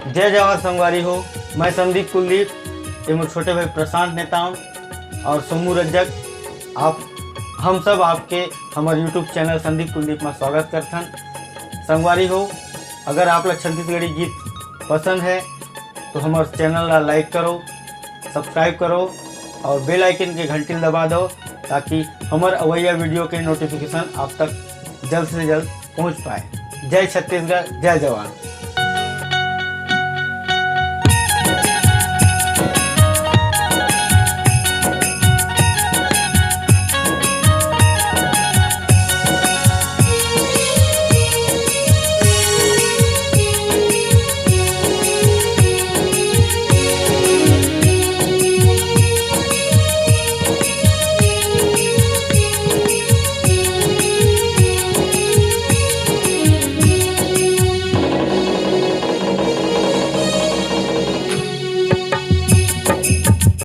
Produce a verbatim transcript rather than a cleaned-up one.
जय जवान संगवारी हो, मैं संदीप कुलदीप, ये मोर छोटे भाई प्रशांत नेताम और सोमू रज्जक। आप, हम सब आपके हमर YouTube चैनल संदीप कुलदीप में स्वागत करथन। संगवारी हो, अगर आप ला छत्तीसगढ़ी गीत पसंद है तो हमर चैनल ला लाइक करो, सब्सक्राइब करो और बेल आइकन के घंटी दबा दो, ताकि हमर अवैया वीडियो के नोटिफिकेशन आप तक जल्द से जल्द पहुंच पाए। जय छत्तीसगढ़, जय जवान।